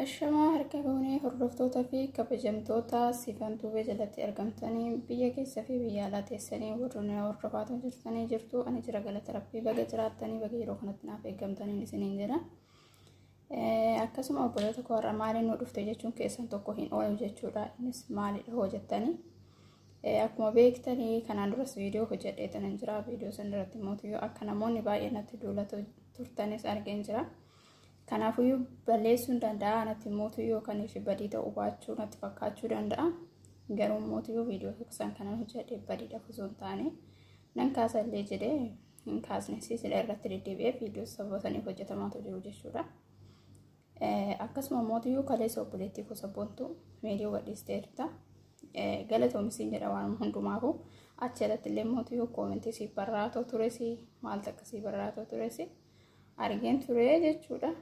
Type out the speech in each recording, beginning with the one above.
Ashamaa harka fuunee hordoftoota fi kabajamtoota Siifan Tuubee jalatti argamtanii biyya keessa fi biyya alaa teessanii warroonni hordofaa jirtanii jirtu. Ani jira, galata Rabbii. Baga jiraattanii, baga yeroo kanatti naaf eeggamtanii isiniin jira. Akkasuma obboloota koo, har'a maaliin nu dhufte jechuun keessan tokko hin oolu jechuudha. Innis maalidha hoo jettanii. Akkuma beektanii kanaan duras viidiyoo hojjedhee tanan jira. Viidiyoo san irratti immoo akka namoonni baay'een natti duulatu turtanis argeen jira. Kanaafuyyuu balleessuu hin danda'a, natti mootuyyuu kan fi badii ta'uu baachuu natti fakkaachuu danda'a. Garuu mootuyyuu viidiyoo san kanan hojjedhee badiidhaaf osoo hin taane, nan kaasallee jedhee hin kaasne, sila irratti deddeebi'ee viidiyoo sababa saniif hojjetamaatu jiru jechuudha. Akkasuma mootuyyuu kaleessa obboleettii koo Sabboontu viidiyoo gadhiisteerta. Galatoomisiin jedha waan hundumaafuu. Achi jalatti illee mootuyyuu koomentii siif barraatoo tures, maaltu akkasii barraatoo tures argeen ture jechuudha.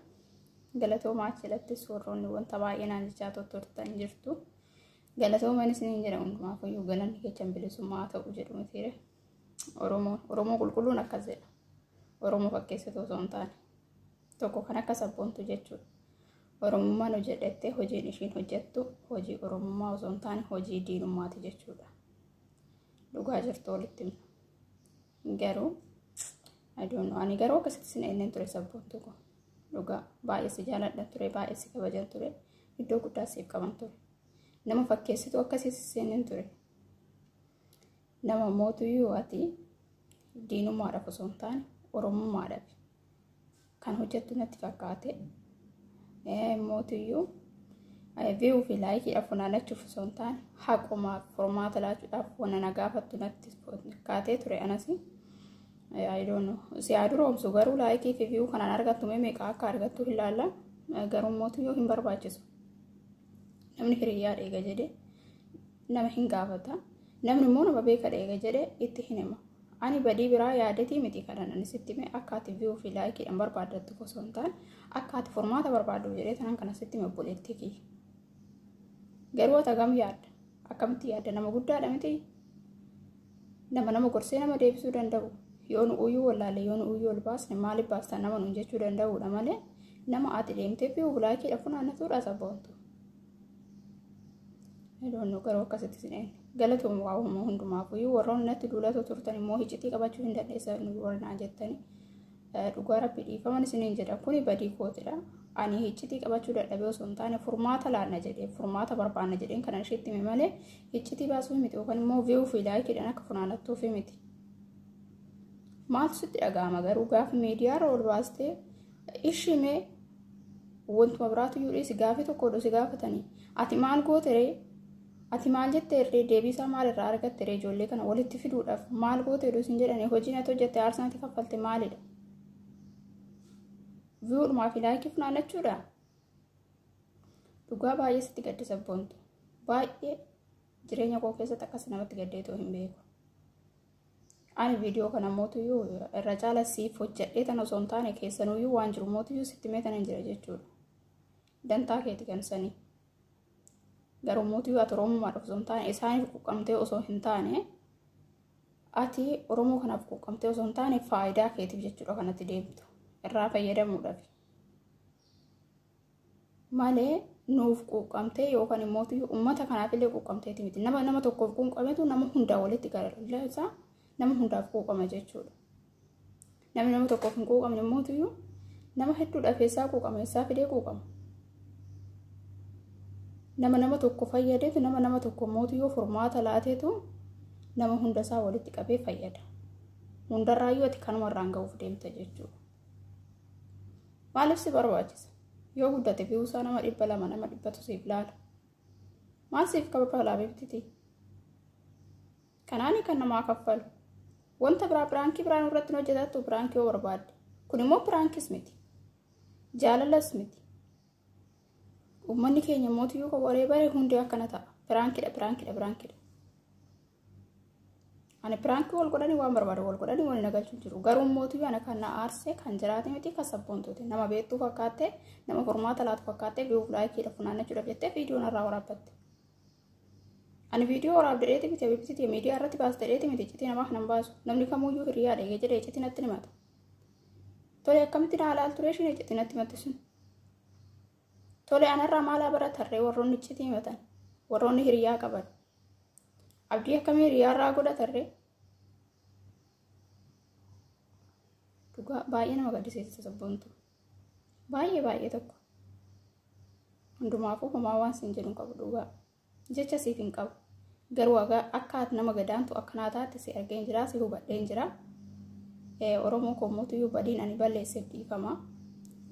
Galatoomaa, achi jalattis warroonni wanta baay'ee naan jechaa turtan jirtu. Galatoomaan isiniin jedha hundumaafuyyuu, galanni keechan bilisummaa ta'u jedhu mitiire. Oromoon Oromoo qulqulluun akkas jedha. Oromoo fakkeessitu osoo hin taane. Tokko kan akka Sabboontu jechuudha. Oromummaan hojjedhettee hojiin ishiin hojjettu hojii Oromummaa osoo hin taane hojii diinummaati jechuudha. Dhugaa jirtu walitti himna. Garuu I don't know, ani garuu akkasitti sin enneen ture, Sabboontu ko. Dhugaa baay'ee si jaaladha ture, baay'ee si kabajan ture, iddoo guddaa siif qaban ture. Nama fakkeessitu akkasii si seenen ture. Nama mootuyyuu ati diinummaadhaaf osoo hin taane Oromummaadhaaf kan hojjettu natti fakkaate. Mootuyyuu view fi likeiidhaaf funaannachuuf osoo hin taane haqumaaf furmaata laachuudhaaf wanna na gaafattu natti fakkaatee ture anas. I don't know. Si haa duroomsu, garuu like fi view kanaan argattu meeqa akka argattu hin laalla. Garuu mootuyyuu hin barbaachisu. Namni hiriyyaa dheega jedhee nama hin gaafata. Namni immoo nama beeka dheega jedhee itti hin hima. Ani badii biraa yaadetii miti kanan ani sitti hime. Akka ati view fi likeiidhaan barbaaddattu osoo hin taane akka ati furmaata barbaaddu jedhee tanan kana sitti hime, obboleettii kiyya. Garuu ati hagam yaadda? Akkamitti yaadda? Nama guddaadha miti? Nama nama gorsee nama deebisuu danda'u. Yoo nu uyyuu wallaalle, yoo nu uyyuu ol baasne, maaliif baastan nama nuun jechuu danda'uudha malee nama ati deemtee view likeiidha funaannatuudha, Sabboontu. Idoon garuu akkasitti sin eenyu. Galatooma waa'uma hundumaafuyyuu. Warroonni natti duulatu turtan immoo hiccitii qabachuu hin dandeessan warra naan jettanii. Dhugaa Rabbi dhiifaman isiniin jedha, kuni badii kootidha. Ani hiccitii qabachuu dadhabee osoo hin taane furmaata laanna jedhee, furmaata barbaanna jedheen kana isheetti hime malee hiccitii baasuu miti yookaan immoo view fi likeiidhaan akka funaannattuufi miti. Maaltu sitti dhaga'ama garuu gaafa miidiyaarra ol baastee ishimee wantuma biraatu iyyuu dhiisi, gaafii tokko oduu si gaafatanii ati maal goote ree? Ati maal jettee ree? Deebii isaa maal irraa argatte ree? Ijoollee kana walitti fiduudhaaf maal goote oduu sin jedhanii, hojiin ati hojjette, aarsaan ati kaffalte maalidha? Viewdhumaa fi like funaannachuudha. Dhugaa baay'ee sitti gadde, Sabboontu. Baay'ee jireenya koo keessatti akkas namatti gaddeetoo hin beeku. Ani viidiyoo kana mootuyyuu irra caala siif hojjedhee tan osoo hin taane keessanuyyuu waan jiru mootuyyuu sitti mee tanan jira jechuudha. Dantaa keeti kan sanii. Garuu mootuyyuu ati Oromummaadhaaf osoo hin taane isaaniif quuqamtee osoo hin taane, ati Oromoo kanaaf quuqamtee osoo hin taane faayidaa keetiif jechuudha kanatti deemtu. Irraa fayyadamuudhaaf. Malee nuuf quuqamtee yookaan immoo uummata kanaaf illee quuqamteeti miti. Nama nama tokkoof quuqametu nama hundaa walitti gara nama hundaaf quuqama jechuudha. Namni nama tokkoof hin quuqamne immoo nama hedduudhaaf eessaa quuqama, eessaa fidee quuqama? Nama nama tokko fayyadeetu, nama nama tokko mootuyyuu furmaata laateetu nama hundasaa walitti qabee fayyada. Hundarraayyuu ati kanumarraan ga'uuf deemta jechuudha. Maaliif si barbaachisa? Yoo guddate viewsaa nama 200, nama 100tu siif laala. Maal siif kaffalaa beektiti? Kanaani kan namaa kaffalu. Wanta biraa prank biraan irratti hojjetattu prank yoo barbaadde. Kun immoo prankis miti. Jaalalas miti. Uummanni keenya mootiyyuu kan waree bare hundi akkana ta'a. Prankidha, prankidha, prankidha. Ani prank wal godhanii waan barbaadu wal godhanii wal nagalchuu jiru. Garuu mootiyyuu ana kan na aarsee kan jiraate miti kan Sabboontuuti. Nama beektuu fakkaattee, nama furmaata laatu fakkaattee view likeiidha funaannachuudhaaf jettee viidiyoo narraa waraabbatte. Ani viidiyoo waraabdheeti miti, abibsiti miidiyaa irratti baastedheeti miti iccitii namaa kanan baasu. Namni kamuyyuu hiriyaa dheegee jedhee iccitii natti himata. Tole, akkamitti na halaal ture isheen iccitii natti himatte sun? Tole anarraa maalaa baratarree warroonni iccitii himatan, warroonni hiriyaa qaban. Abdii akkamii hiriyaarraa godhatarree? Dhugaa baay'ee nama gaddisiisa sabboontu. Baay'ee baay'ee tokko. Hundumaafuu homaa waan siin jedhu hin qabu dhugaa. Jecha siif hin qabu. Garuu akka ati nama gadaantu akkanaa taate si argeen jira, si hubadheen jira. Oromoo koo badiin ani balleesseef dhiifama.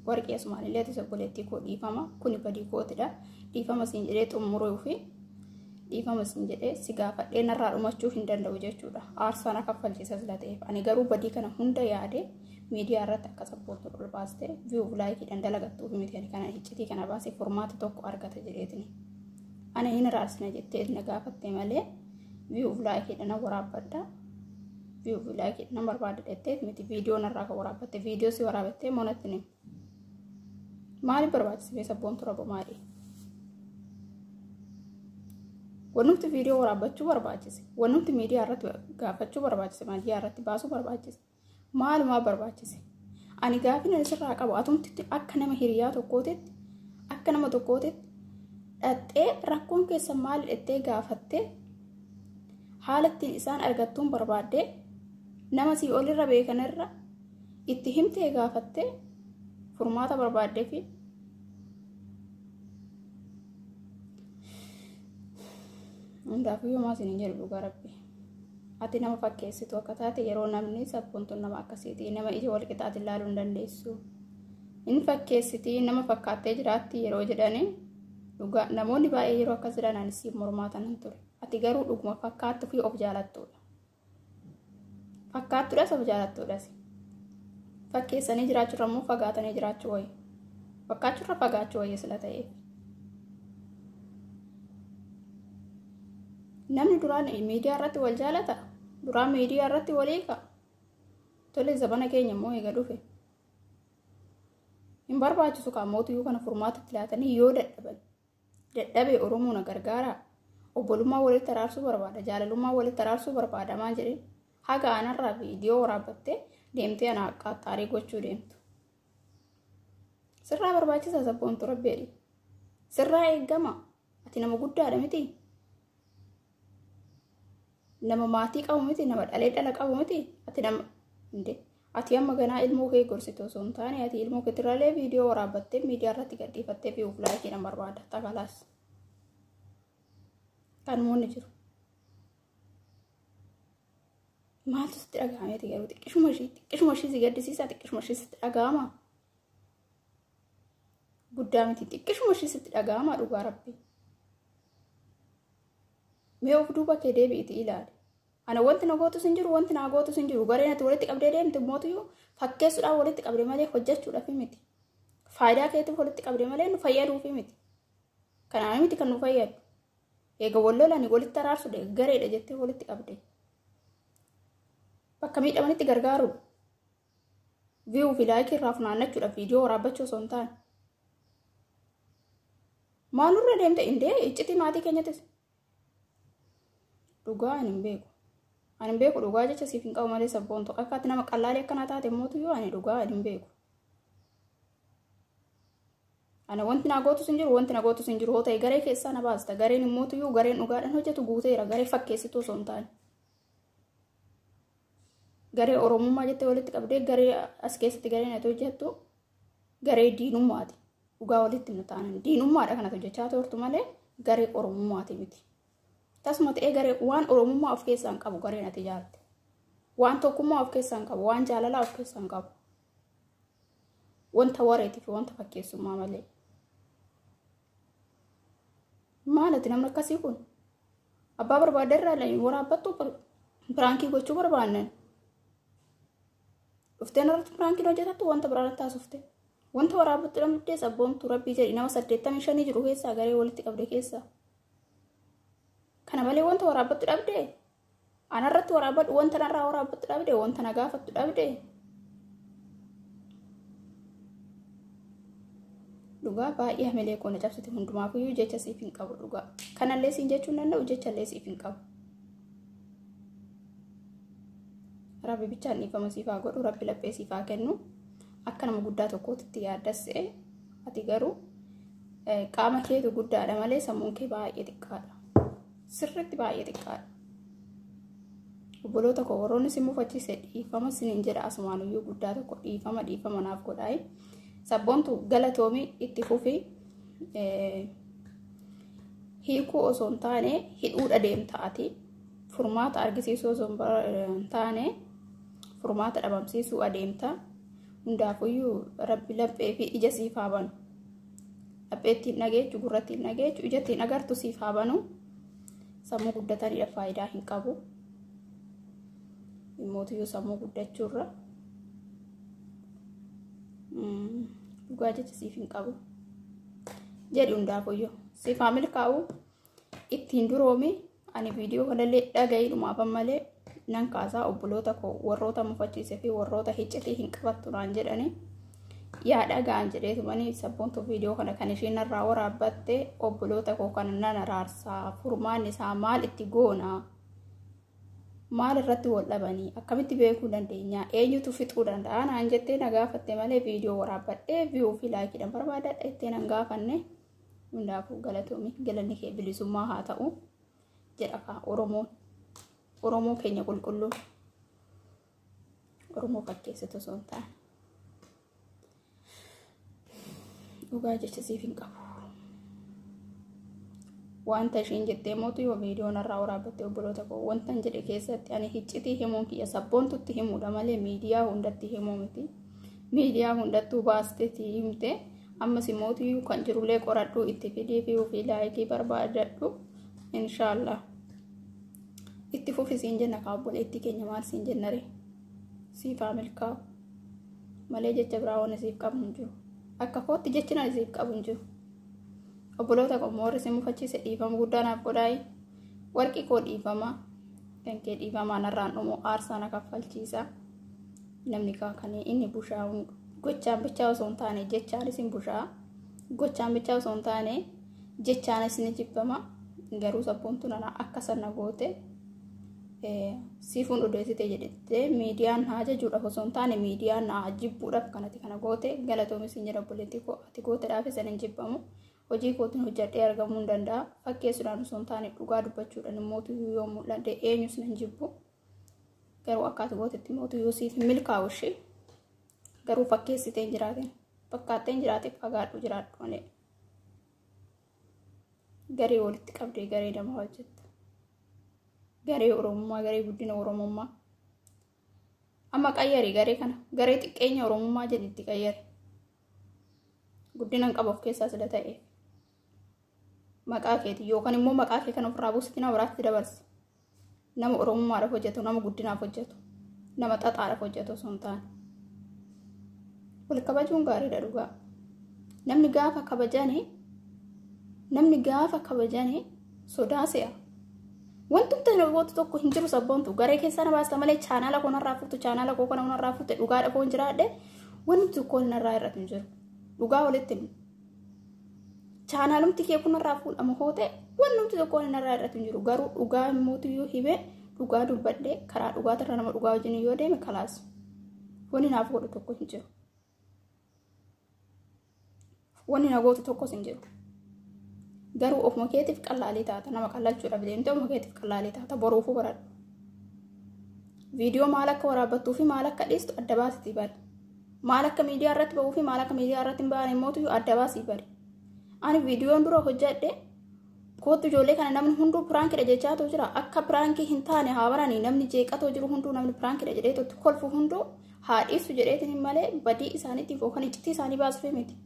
Warqii asumaan illee ati obboleettii koo dhiifama. Kuni badii kootidha. Dhiifama siin jedhee xumuruu fi dhiifama siin jedhee si gaafadhee narraa dhumachuu hin danda'u jechuudha. Aarsaan akka kaffalchiisa sila ta'eef. Ani garuu badii kana hunda yaadee miidiyaa irratti akka sabboontu ol baastee viyuuf laayikiidhaan dalagattuuf miti ani kana iccitii kana baasee furmaata tokko argata jedheetini. Ani hin raarsina jettee na gaafatte malee viyuuf laayikiidhaan waraabbadha. Viyuuf laayikiidhaan barbaada jettee miti viidiyoo narraa kan waraabbatte viidiyoo si waraabattee monatti ni. Maaliif barbaachise sabboontu rabo maali? Wanumti viidiyoo waraabbachuu barbaachise, wanumti miidiyaa irratti gaafachuu barbaachise, miidiyaa irratti baasuu barbaachise, maalumaa barbaachise? Ani gaafina asirraa qabu atumti akka nama hiriyaa tokkootitti, akka nama tokkootitti dhattee rakkoon keessa maal jettee gaafattee haala ittiin isaan argattuun barbaaddee nama sii olirra beekanirra itti himtee gaafattee furmaata barbaaddee fi hundaafuu yooma isin hin jedhu dhugaa rabbi. Ati nama fakkeessitu akka taate yeroo namni sabboontuun nama akkasiiti nama ija wal qixaatiin ilaaluu hin dandeessu. Inni fakkeessitii nama fakkaattee jiraatti yeroo jedhani dhugaa namoonni baay'ee yeroo akkas jedhan ani siif mormaa tanan ture. Ati garuu dhuguma fakkaattuu fi of jaalattuudha. Fakkaattuudhas of jaalattuudhas. Fakkeessanii jiraachuurra immoo fagaatanii jiraachuu wayya. Fakkaachuurra fagaachuu wayya sila ta'eef. Namni duraan miidiyaa irratti wal jaalata. Duraan miidiyaa irratti wal hiika. Tole zabana keenya immoo eega dhufe. Hin barbaachisu kan mootiyyuu kana furmaatatti laatanii yoo dadhaban. Dadhabee Oromoo na gargaara. Obbolummaa walitti araarsuu barbaada. Jaalalummaa walitti araarsuu barbaada maal jedhee haga anarraa viidiyoo waraabbattee deemtee ana qaxxaarii gochuu deemtu. Sirraa barbaachisa sabboontu rabbeedhi. Sirraa eegama. Ati nama guddaadha miti. Nama maatii qabu miti, nama dhalee dhala qabu miti. Ati nama inde ati amma ganaa ilmoo kee gorsitu osoo hin taane ati ilmoo keetirraalee viidiyoo waraabbattee miidiyaa irratti gadhiifattee fi laayikiidhaan barbaada. Takalaas. Kanumoonni jiru. Maaltu sitti dhaga'ameeti garuu xiqqishuma ishii si gaddisiisa xiqqishuma ishii sitti dhaga'ama. Guddaa miti xiqqishuma ishii sitti dhaga'ama dhugaa rabbi. Mee of duuba kee deebi'iiti ilaali. Ana wanti na gootus hin jiru wanti na gootus hin jiru gareen ati walitti qabdee deemte mootiyyuu fakkeessuudhaan walitti qabde malee hojjechuudhaaf miti. Faayidaa keetiif walitti qabde malee nu fayyaduuf miti. Kanaaf miti kan nu fayyadu. Eega wal lolanii walitti araarsuudha gareedha jettee walitti qabde. Bakka miidhamanitti gargaaruudha. Viyuu fi laayikii irraa funaannachuudhaaf viidiyoo waraabbachuu osoo hin taane. Maalurra deemte indee iccitii maatii keenyattis. Dhugaa ani hin beeku. Ani hin beeku dhugaa jecha siif hin qabu malee sabboontu. Akka ati nama qallaalee akkanaa taate mootiyyuu ani dhugaa ani hin beeku. Ana wanti na gootus hin jiru wanti na gootus hin jiru hoo ta'e garee keessaa na baasta. Gareen mootiyyuu gareen dhugaadhaan hojjetu guuteera garee fakkeessituu osoo hin taane. Garee Oromummaa jettee walitti qabdee garee as keessatti gareen ati hojjettu garee diinummaati. Dhugaa walitti nu taanan diinummaadha kanatu hojjechaa turtu malee garee Oromummaati miti. Tasuma ta'ee garee waan Oromummaa of keessaa hin qabu gareen ati ijaarte. Waan tokkummaa of keessaa hin qabu, waan jaalalaa of keessaa hin qabu. Wanta wareetii fi wanta fakkeessummaa malee. Maal ati namni akkasii kun? Abbaa barbaadde irraa waraabbattu piraankii gochuu barbaannan. Dhufteen irratti piraankiin hojjetattu wanta biraa irratti haasofte. Wanta waraabbattu dhabdee sabboontu rabbii jedhi nama 85 jiru keessaa garee walitti qabde keessaa. Kana malee wanta waraabbattu dhabdee anarratti waraabbadhu wanta narraa waraabbattu dhabdee wanta na gaafattu dhabdee. Dhugaa baay'ee hamilee koo na cabsite hundumaafiyyuu jecha siif hin qabu dhugaa. Kanallee siin jechuu hin danda'u jechallee siif hin qabu. Rabbi bichaan dhiifama siif haa godhu rabbi laphee siif haa kennu akka nama guddaa tokkootti yaaddassee ati garuu Qaama keetu guddaadha malee sammuun kee baay'ee xiqqaadha. Sirriitti baay'ee xiqqaadha. Obboloota koo warroonni si mufachiise dhiifama siniin jedha asumaanuyyuu guddaa tokko dhiifama dhiifama naaf godhaayi. Sabboontu galatoomii itti fufi hiikuu osoo hin taane hidhuudha deemta ati. Furmaata argisiisuu osoo hin taane furmaata dhabamsiisuu adeemta. Hundaafuyyuu rabbi laphee fi ija siif haa banu. Laphee ittiin dhageechu, gurra ittiin dhageechu, ija ittiin agartu siif haa banu. Sammuu guddataniidha faayidaa hin qabu. Immootiyyuu sammuu guddachuurra dhugaa jecha siif hin qabu. Jedhi hundaafuyyuu siif haa milkaa'u ittiin duroomi. Ani viidiyoo kanallee dhaga'iidhumaafan malee nan kaasaa obboloota koo warroota mufachiisee fi warroota hiccitii hin qabattu naan jedhani yaa dhaga'an jedheetumanii sabboontuu viidiyoo kana kan isheen narraa waraabbatte obboloota koo kana nan araarsaa furmaanni isaa maal itti goona maal irratti wal dhabanii akkamitti beekuu dandeenya eenyutu fixuu danda'a naan jettee na gaafatte malee viidiyoo waraabbadhee viyuu fi laayikiidhaan barbaadadha ittee nan gaafanne. Hundaafuu galatoomi galanni kee bilisummaa haa ta'u jedha kaa Oromoon. Oromoo keenya qulqulluu Oromoo fakkeessitu osoo hin taane. Dhugaa jecha siif hin qabu. Wanta isheen jettee mootu yoo viidiyoon irraa waraabbatte obboloota koo wanta hin jedhe keessatti ani hiccitii himuun kiyya sabboontutti himuudha malee miidiyaa hundatti himuu miti. Miidiyaa hundattuu baasteeti himte ammas mootu kan jirullee qoradhuu itti fidii fi ofii laayikii barbaadadhu inshaallah. Itti fufi siin jenna kaa obboleettii keenya maal siin jenna ree siif haa milkaa'u malee jecha biraa waan siif qabnu hin jiru. Akka kootti jechi naan siif qabu hin jiru. Obboloota koo warri si mufachiise dhiifama guddaa naaf godhaayi. Warqii koo dhiifama kan kee dhiifamaa narraan dhumu aarsaa na kaffalchiisa. Namni kaa kan inni bushaa'uun gochaan bichaa osoo hin taane jechaanis hin bushaa. Gochaan bichaa osoo hin taane jechaanis ni jibbama. Garuu sabboontu nana akka sana goote siifuun odeessite jedhette miidiyaan haa jajuudhaaf osoo hin taane miidiyaan haa jibbuudhaaf kanatti kana goote galatoomis hin jedha obboleettii koo ati gooteedhaaf isan hin jibbamu. Hojii kootiin hojjedhee argamuu hin danda'a. Fakkeessuudhaan osoo hin taane dhugaa dubbachuudhaan mootu yoo mul'adhe eenyus nan jibbu. Garuu akka ati gootetti mootu yoo siif hin milkaa'u ishee garuu fakkeessitee hin jiraatin. Fakkaattee hin jiraatin fagaadhu jiraadhu malee. Garee walitti qabdee garee namaa hojjetta. Garee Oromummaa, garee guddina Oromummaa. Amma qayyari garee kana garee xiqqeenya Oromummaa jedhitti qayyari. Guddina hin qabu of keessaa sila ta'e. Maqaa keeti yookaan immoo maqaa kee kan ofirraa buusiti nama biraatti dabarsi. Nama Oromummaadhaaf hojjetu, nama guddinaaf hojjetu, nama xaxaadhaaf hojjetu osoo hin taane. Wal kabajuun gaariidha dhugaa. Namni gaafa kabajanii namni gaafa kabajanii sodaa se'a. Wantumti namoota tokko hin jiru sabboontu garee keessaa na baasta malee chaanaala koo narraa fuute chaanaala koo kana narraa fuute dhugaadha koo hin jiraadhe wanti tokko narraa irratti hin jiru. Dhugaa walitti himu. Chaanaalumti kee kun narraa fuudhama hoo ta'e wantumti tokko narraa irratti hin jiru. Garuu dhugaa mootiyyuu himee dhugaa dubbadhee karaa dhugaatirra nama dhugaa wajjin yoo deeme kalaas. Wanni naaf godhu tokko hin jiru. Wanni na gootu tokkos hin jiru. Garuu ofuma keetiif qallaalii taata nama qallalchuudhaaf deemte ofuma keetiif qallaalii taata boruufuu baradhu. Viidiyoo maal akka waraabbattuu fi maal akka dhiistu adda baasitii bari. Maal akka miidiyaa irratti ba'uu fi maal akka miidiyaa irratti hin ba'an immoo adda baasii bari. Ani viidiyoon dura hojjedhe kootu ijoollee kana namni hunduu piraankidha jechaatu jira. Akka piraankii hin taane haa baranii namni jeeqatoo jiru hunduu namni piraankidha jedhee kolfu hunduu haa dhiisu jedheetiin malee badii isaaniitiif yookaan iccitii isaanii baasuuf miti.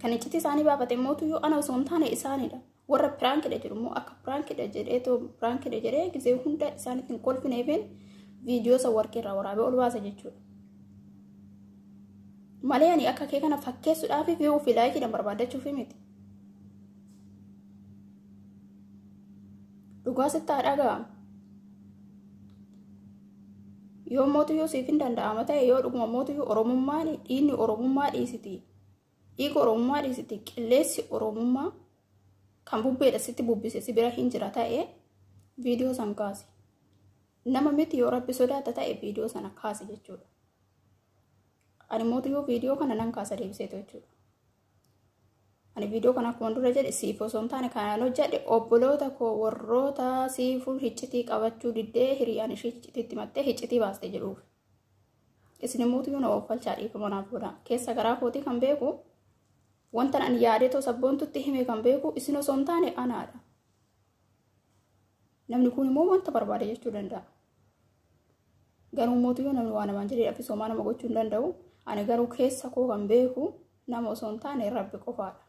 Kan iccitii isaanii baafate mootuyyuu ana osoo hin taane isaanidha. Warra piraankidha jedhu immoo akka piraankidha jedhee piraankidha jedhee gisee hunda isaanitti hin kolfineefin viidiyoo isa warqii irraa waraabee ol baasa jechuudha. Malee ani akka kee kana fakkeessuudhaaf viyuu fi laayikiidhaan barbaadachuuf miti. Dhugaa sitti haa dhaga'amu. Yoo mootuyyuu siif hin danda'ama ta'e yoo dhuguma mootuyyuu Oromummaan dhiigni Oromummaa dhiisiti. Dhiiga Oromummaa dhiisiti. Qilleensi Oromummaa kan bubbeedha sitti bubbise si bira hin jira ta'e viidiyoo san kaasi. Nama miti yoo rabbi sodaata ta'e viidiyoo sana kaasi jechuudha. Ani mootuyyuu viidiyoo kana nan kaasa deebiseetu jechuudha. Ani viidiyoo kana akkuma dura jedhe siif osoo hin taane kanaan hojjedhe obboloota koo warroota siifuun hiccitii qabachuu diddee hiriyaan ishee hiccitiitti mattee hiccitii baaste jedhuuf. Isin immoo na ooffalchaa, dhiifama naaf godha. Keessa garaa kootii kan beeku, wanta ani yaadee Sabboontutti hime kan beeku isin osoo hin taane anaadha. Namni kun immoo wanta barbaade jechuu danda'a. Garuu mootiyyuu namni waan namaan jedhee dhaffisoomaa nama gochuu hin danda'u. Ani garuu keessa koo kan beeku nama osoo hin taane Rabbi qofaadha.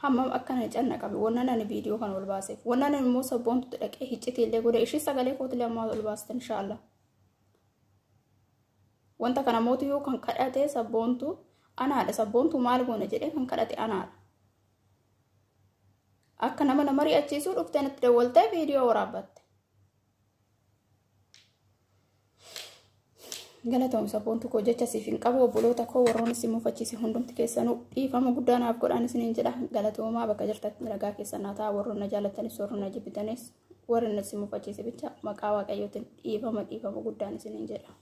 Hammam akka ani cannaqabe, wannan ani viidiyoo kana ol baaseef, wannan ani immoo Sabboontutti dhaqee hiccitii illee godhe, ishii sagalee kootillee ammaa ol baaste inshaallah. Wanta kana mootiyyuu kan kadhate Sabboontu anaadha. Sabboontu maal goona jedhee kan kadhate anaadha. Akka nama nama ri'achiisuu dhuftee natti dawwaltee viidiyoo waraabbatte. Galatoom Sabboontu koo, jecha siif hin qabu. Obboloota koo warroonni si mufachiise hundumti keessanuu dhiifama guddaa naaf godhaan isiniin jedha. Galatoomaa, bakka jirtatti ragaa keessan naa ta'a. Warroonni na jaallatanis, warroonni na jibbitanis, warri na si mufachiise bicha maqaa Waaqayyootiin dhiifama, dhiifama guddaan isiniin jedha.